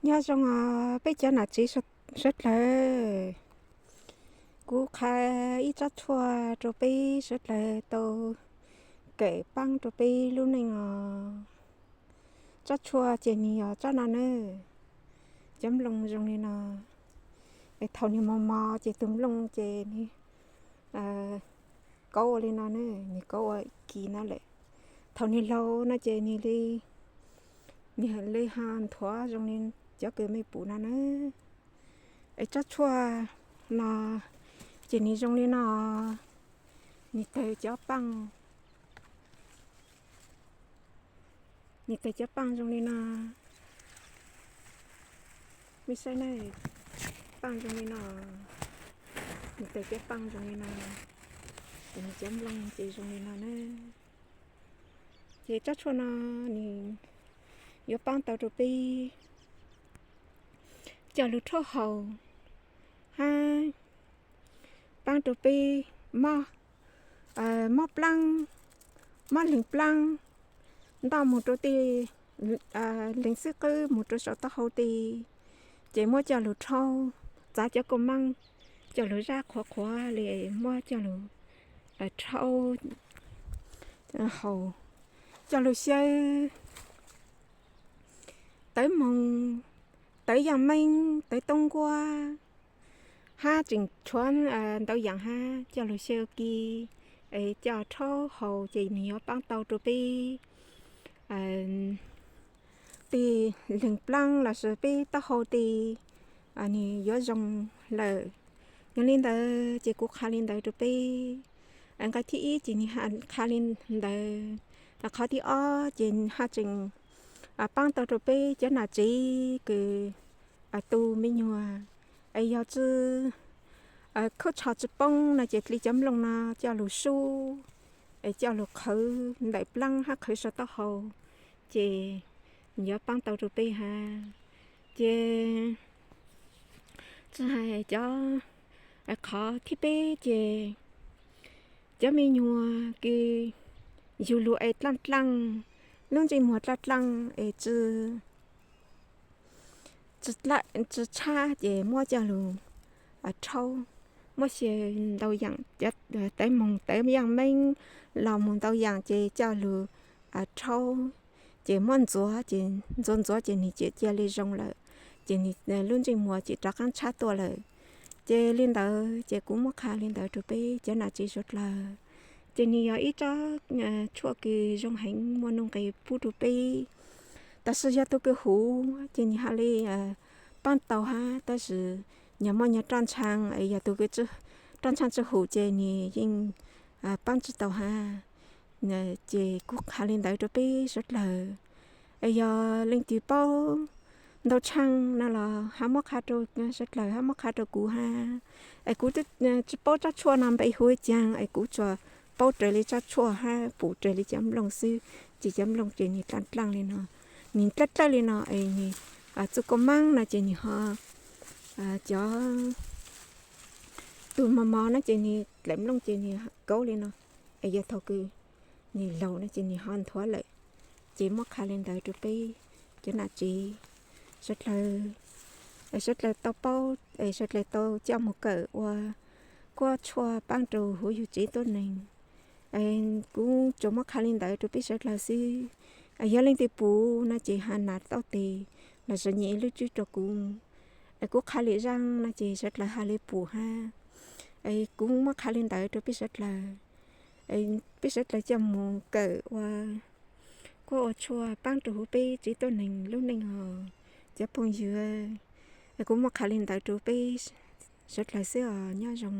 Nyob zoo os peb cov nam txiv sawv dlawg, kuv qha ib tsob tshuaj rau peb sawv dlawg tau kawm paab rau peb lub neej os. Tsob tshuaj ces nws yog tsob no na, cov nplooj zoo li no. Es thaum nws mos mos ces tus nplooj ces nws kauv ua li no na, nws kauv ua ib kis no lawm. Thaum nws laus no ces nws li, nws li ho nthuav zoo li cov kws mej pum no na. Es tsob tshuaj no ces nws zoo li no, nws tawg cov paaj, nws tawg cov paaj zoo li no. Mej saib na, paaj zoo li no, nws tawg cov paaj zoo li no, es nws cov nplooj ces zoo li no na. Ces tsob tshuaj no nws yuav paab tau rau peb coj lug rhaub haus, hab paab rau peb mob, mob plaab, mob leeg plaab, ntoj moog rau tej leeg xwb qwb moog rau saum taub hau tej, ces muab coj lug rhaub, txav cov kua maab coj lug zab qhuav qhuav le muab coj lug rhaub haus, coj lug xyaw tawv moog, tawv yaaj meeb, tawv toob nkuab, hab tseem tshuav ntau yaam hab coj lug xyaw ua ke, es coj rhaub haus ces nws yuav paab tau rau peb tej leeg plaab lossis peb taub hau tej nws yuav zoo lawm. Yog li ntawd ces kuv qha li ntawd rau peb. Nqai thib ib ces nws qha li ntawd. Qhov thib ob ces haj tseem paab tau rau peb cov nam tsev kws tu me nyuam, es yog tsi khaub tsho tsi poob no ces dle cov nplooj no coj lug sub, es coj lug qhawv ntawm plaab hab qhawv sau taub hau, ces yuav paab tau rau peb hab. Ces tsi hais cov, qhov thib peb ces cov me nyuam kws yug lug es dlaaj dlaaj, lub ntsej muag dlaaj dlaaj es tsi tshab ces muab coj lug rhaub, muab xyaw ntau yaam, tawv moog tawv yaaj meeb los mus ntau yaam ces coj lug rhaub, ces muab ntxuav, ces ntxuav ntxuav ces nwg txawm cia li zoo lawm, ces lub ntsej muag ces rov qaab tshab tuaj lawm. Ces li ntawd ces kuv muab qha li ntawd rau peb cov nam tsev suav dlawg. Ces nwg yog ib tsob tshuaj kws zoo heev muaj nuj nqes pub rau peb. Tab sis yog tug kws huv ces nwg haj li paab tau hab, tab sis nyag muaj nyag roj ntshaav, yog tug kws roj ntshaav tsi huv ces nwg yeej paab tsi tau hab. Ces kuv qha li ntawd rau peb suav dlawg. Es yog leej twg paub ntau tshaj no los hab muab qha rau suav dlawg, hab muab qha rau kuv hab. Es kuv tsi paub tsob tshuaj no npe hu caag, es kuv tsuas paub raws li tsob tshuaj hab pum raws li cov nplooj xwb. Ces cov nplooj ces nwg dlaaj dlaaj li no, nwg dlawb dlawb li no, es nwg txuj kua maab no ces nwg ho, cov tug mos mos no ces nwg dlaim nplooj ces nwg kauv li no. Es yog thaum kws nwg laug no ces nwg ho nthuav lawm. Ces muab qha li ntawd rau peb cov nam tsev suav dlawg, suav dlawg tau paub, suav dlawg tau coj moog kawm ua kuab tshuaj paab rau huv yug tsev tuab neeg. Kuv tsuas muab qha li ntawd rau peb suav dlawg xwb. Yog leej twg pum no ces has nas taub tes lossis nyem ib lub tswb rau kuv. Es kuv qha li zaaj no ces suav dlawg has li pum hab. Kuv muab qha li ntawd rau peb suav dlawg. Peb suav dlawg coj moog kawm ua kuab ua tshuaj paab rau huv peb tsev tuab neeg lub neej os cov phooj ywg. Kuv muab qha li ntawd rau peb suav dlawg xwb os, nyob zoo.